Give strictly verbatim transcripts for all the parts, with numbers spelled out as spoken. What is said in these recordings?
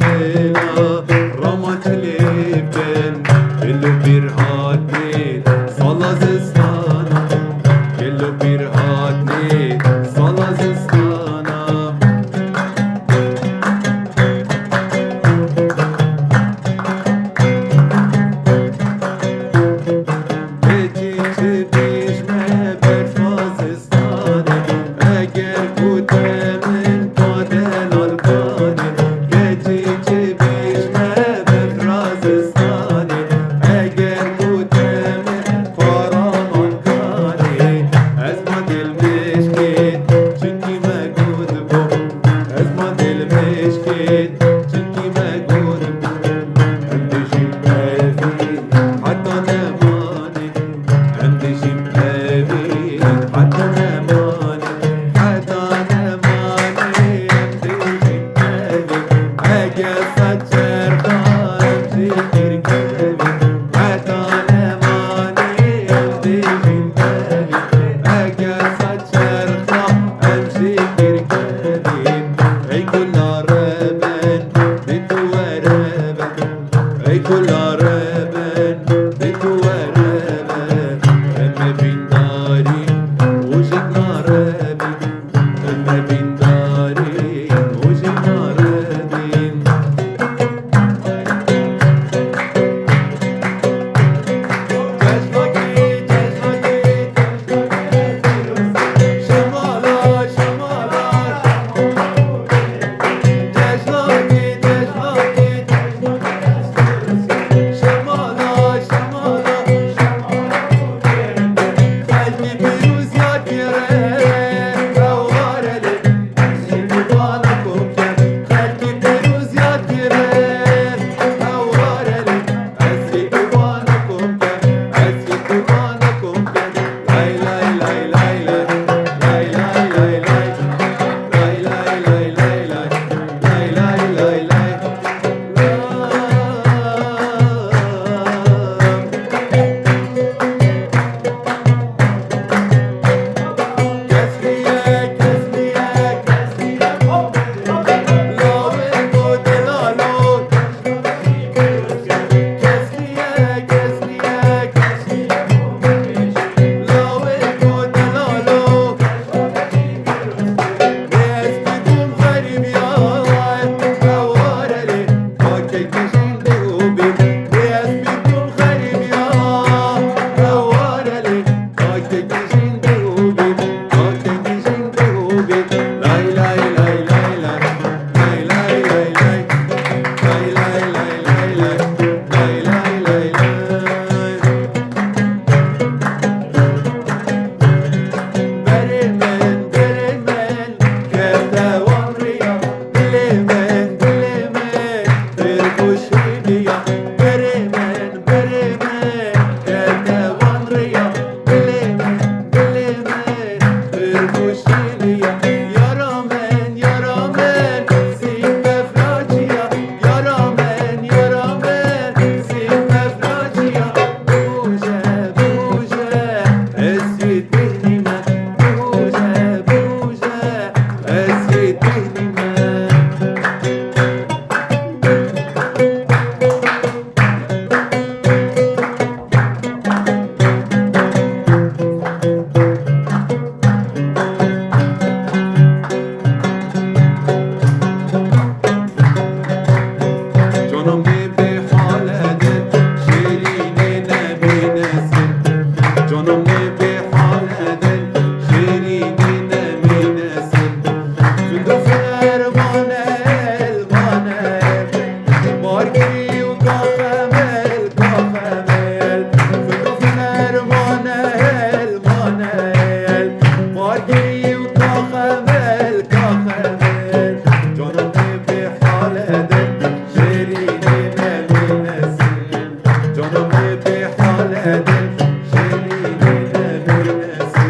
Ela, rama çilê bin, gelo pîr hatnê sala zistana, gelo pîr hatnê sala zistana. Keçî çi bîj me berfa zistanê, eger ku te min ka delal kanê. Keçî çi bîj me berfa zistanê, eger ku te min ka raman kanê. Ez ma dil mişkê, çinkî me got bû. Ez ma dil mişkê, çinkî me got bû. Em dijîn evî heta nemanê. Em dijîn evî heta nemanê. Heta nemanê em dijîn evî. Eger sed çerxa em jî pîr kevî. Heta nemanê em dijîn evî. Eger sed çerxa em jî pîr kevî. Ey kula reben, bi tu were ben. Ey kula reben, bi tu were ben. Em me bîndarî û jî narebî. Em me bîndarî û jî narebî. Cejnakî, cejnakî, cejnakî. Şemala, şemala. Cejnakî, cejnakî, cejnakî. Şemala, şemala. Xelkî pîroz yad kire, ew warelê. Ez ê ku bana kom kem, xelkî pîroz yad kire, ew warelê. Ez ê ku bana kom kem, ez ê ku bana kom kem. Lay, lay, lay, lay, lay. Lay, lay, lay, lay. Lay, lay, lay, lay, lay. Lay, lay, lay, lay. Berê min, berê min, kevte wan riya. Dilê min, dilê min, pir xweşî diya. Berê min, berê min, kevte wan riya. Dilê min, dilê min, pir xweşî diya. Yara min, yara min, sî befra çiya. Yara min, yara min, sî befra çiya. Bûje, bûje, ez yê bêhnî me. Bûje, bûje, ez yê bêhnî me. Cana me bê hale de, şêrînê nebîne sê. Cana me bê hale de, şêrînê nebîne sê. Findo fermane el mane. Barkirî û kaxemel, kaxemel. Findo fermane el mane. Barkirî û kaxemel, kaxemel. Cana me bê hale de, şêrînê nebîne sê. Cana me bê hale de, şêrînê nebîne sê.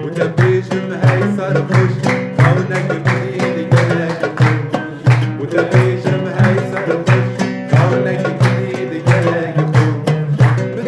Û te bêjim hey serxweş, kawnek min î digerek xwe. Û te bêjim hey serxweş, kawnek min î digerek xwe.